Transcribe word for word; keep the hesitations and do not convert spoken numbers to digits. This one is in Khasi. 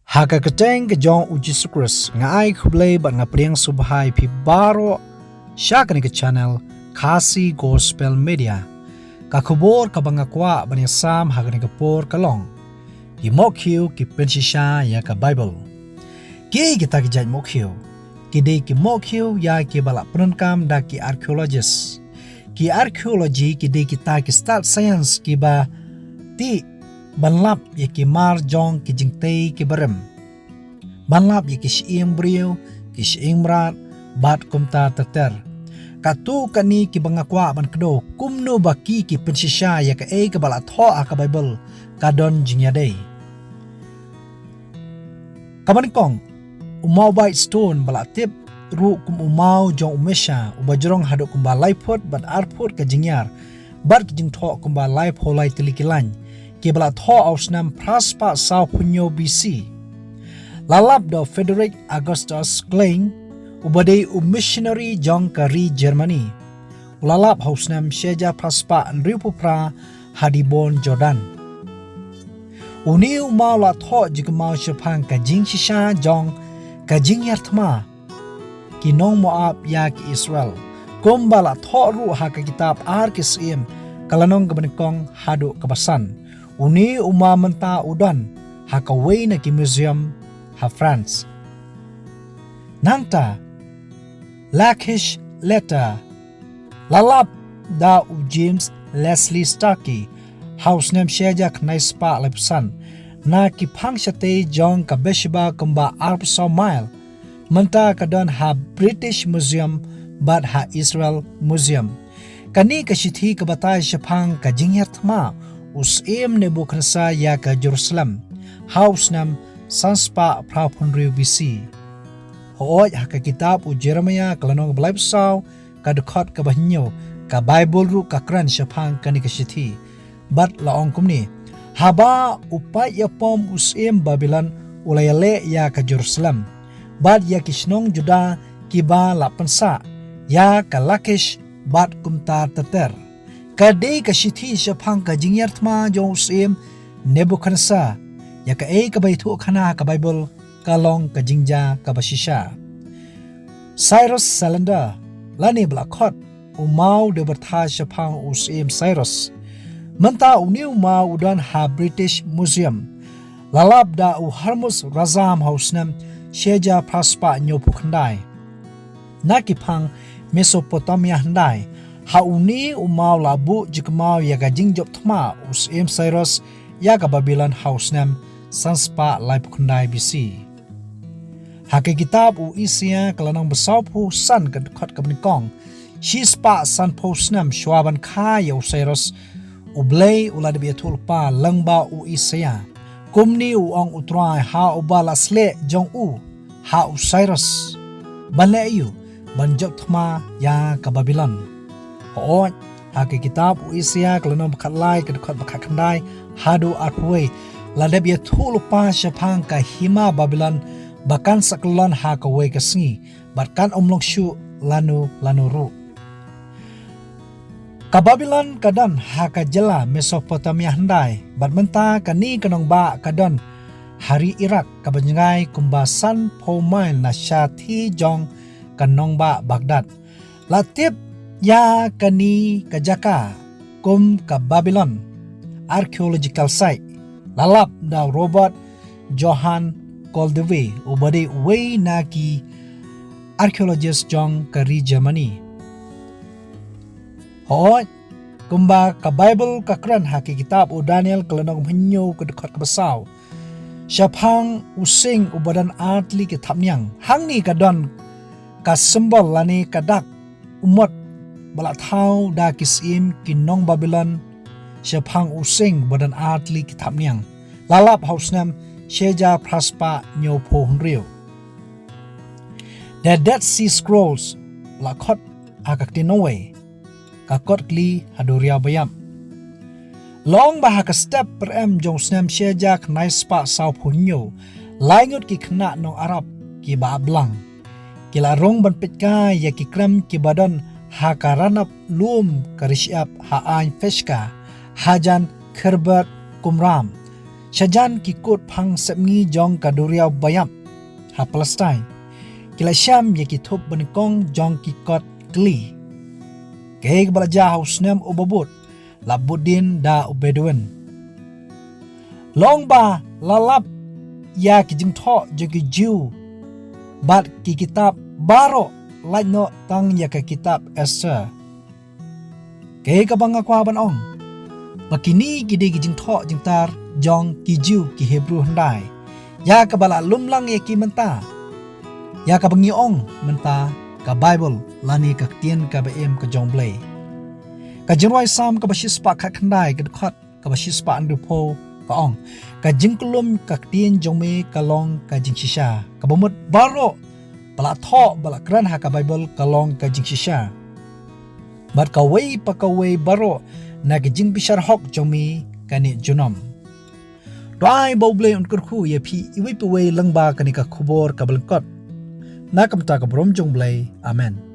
Ha ka kyrteng ka jong u Jisu Khrist, nga ai khublei bad nga pdiang sngewbha ïa phi baroh sha kane ka channel Khasi Gospel Media. Ka khubor kaba nga kwah ban ïasam ha kane ka por ka long: Ki mohkhiew ki pynshisha ïa ka Baibl. Kiei kita ki jait mohkhiew? Ki dei ki mohkhiew ïa kiba la pyndonkam da ki archaeologist. Ki archaeology ki dei kita ki stad science kiba tih ban lap ïa ki mar jong ki jingtei kiba rim, ban lap ïa ki shyieng briew, ki shyieng mrad, bad kumta ter ter. Katto katne kiba nga kwah ban kdew, kumno ba ki ki pynshisha ïa kaei kaba la thoh ha ka Baibl ka don jingïadei. Kaba nyngkong, u maw bait stone ba la tip ruh kum u maw jong u Mesha, uba jrong haduh kumba lai phut bad ar phut ka jingïar, bad ki jingthoh kumba laiphew lai tylli ki lain, kiba la thoh ha u snem phra spah sawphew hynñiew B C. La lap da u Frederick Augustus Klein, uba dei u missionary jong ka ri Germany. U la lap ha u snem shi hajar phra spah hynriewphew phra ha Dibon, Jordan. Une u maw la thoh jingkynmaw shaphang ka jingshisha jong ka jingïar thma ki nong Moab ïa ki Israel, kumba la thoh ruh ha ka kitab Ar Ki Syiem, ka lynnong kaba nyngkong haduh kaba san. Une u maw mynta u don ha kawei na ki museum ha France. Nangta, Lachish Letter, la lap da u James Leslie Starkie ha u snem shi hajar khyndai spah laiphew san, na ki phang shatei jong ka Beersheba kumba arphew saw mail. Mynta ka don ha British Museum bad ha Israel Museum. Kane ka shithi ka batai shaphang ka jingïar thma u Syiem Nebukhadnezzar ïa ka Jerusalem ha u snem san spah phraphew hynriew B C. Hooid, ha ka kitab u Jeremiah ka lynnong kaba laiphew saw, ka dkhot kaba hynñiew, ka Baibl ruh ka kren shaphang kane ka shithi. Bad la ong kumne: Haba u paid ïapom u syiem Babilon u la ïaleh ïa ka Jerusalem bad ïa ki shnong Juda kiba la pynsah, ïa ka Lachish bad kumta ter ter. Ka dei ka shithi shaphang ka jingïar thma jong u Syiem Nebukhadnezzar ïa kaei kaba ïathuhkhana ha ka Baibl ka long ka jingjia kaba shisha. Cyrus Salander, lane ba la khot u maw dei byrtha shaphang u Syiem Cyrus. Mynta une u maw u don ha British Museum. La lap da u Hormuz Razam ha u snem shi hajar phra spah hynñiewphew khyndai na ki phang Mesopotamia hyndai. Ha une u maw la buh jingkynmaw ïa ka jingjop thma u Syiem Cyrus ïa ka Babilon ha u snem san spah laiphew khyndai B C. Ha ka kitab u Isaïah ka lynnong ba sawphew san ka dkhot kaba nyngkong, shi spah sanphew snem shwa ban kha ïa u Cyrus, U Blei u la dep ïathuhlypa lyngba u Isaïah. Kumne u ong U Trai ha uba la sleh jong u, ha u Cyrus: Ban leh aïu? Ban jop thma ïa ka Babilon. Hooid, ha ka kitab u Isaïah ka lynnong ba khatlai ka dkhot ba khatkhyndai haduh arphew wei, la dep ïathuhlypa shaphang ka hima Babilon ba kan sa kyllon ha kawei ka sngi bad kan ym long shuh lano lano ruh. Ka Babilon ka don ha ka jylla Mesopotamia hyndai, bad mynta kane ka nongbah ka don ha ri Iraq kaba jngai kumba sanphew mail na shathie jong ka nongbah Baghdad. La tip ïa kane ka jaka kum ka Babylon Archaeological Site. La lap da Robert Johann Goldwey, uba dei uwei na ki archaeologist jong ka ri Germany. Hooid, kumba ka Baibl ka kren ha ka kitab u Daniel ka lynnong hynñiew ka dkhot kaba saw, shaphang u sing uba don artylli ki thapniang. Hangne ka don ka symbol lane ka dak umot ba la thaw da ki syiem ki nong Babilon shaphang u sing ba don artylli ki thapniang. La lap ha u snem shi hajar phra spah hynñiewphew hynriew. The Dead Sea Scrolls, la khot ha ka ktien Nongwei, ka kot kli haduh riaw ba ïap. La ong ba ha ka step pyrem jong u snem shi hajar khyndai spah sawphew hynñiew, lai ngut ki khynnah nong Arab kiba ap blang ki la rung ban peit kai ïa ki krem kiba don ha ka ranap lum ka ri shyiap ha aiñ Peshka, hajan Khirbet Qumran. Shajan ki kut phang sepngi jong ka duriaw ba ïap ha Palestine ki la shem ïa ki thup banyngkong jong ki kot kli. Kaei kaba la jia ha u snem uba bud la bud dien da u Bedouin. Long ba la lap ïa ki jingthoh jong ki Jiw bad ki kitab baroh, lait noh tang ïa ka kitab Esther. Kaei kaba nga kwah ban ong, ba kine ki dei ki jingthoh jingtar jong ki Jiw, ki Hebru hyndai, ïa kaba la lum lang ïa ki mynta, ïa kaba ngi ong mynta ka Baibl lane ka ktien kaba im ka jong U Blei. Ka Jingrwai Salm kaba shispah khatkhyndai, ka dkhot kaba shispah hynriewphew, ka ong: Ka jingkuhlum ka ktien jong me ka long ka jingshisha, kaba mut baroh ba la thoh ba la kren ha ka Baibl ka long ka jingshisha, bad kawei pa kawei baroh na ka jingbishar hok jong me ka neh junom. To ai ba U Blei un kyrkhu ïa phi iwei pa iwei lyngba kane ka khubor kaba lyngkot. Na ka bynta ka burom jong U Blei. Amen.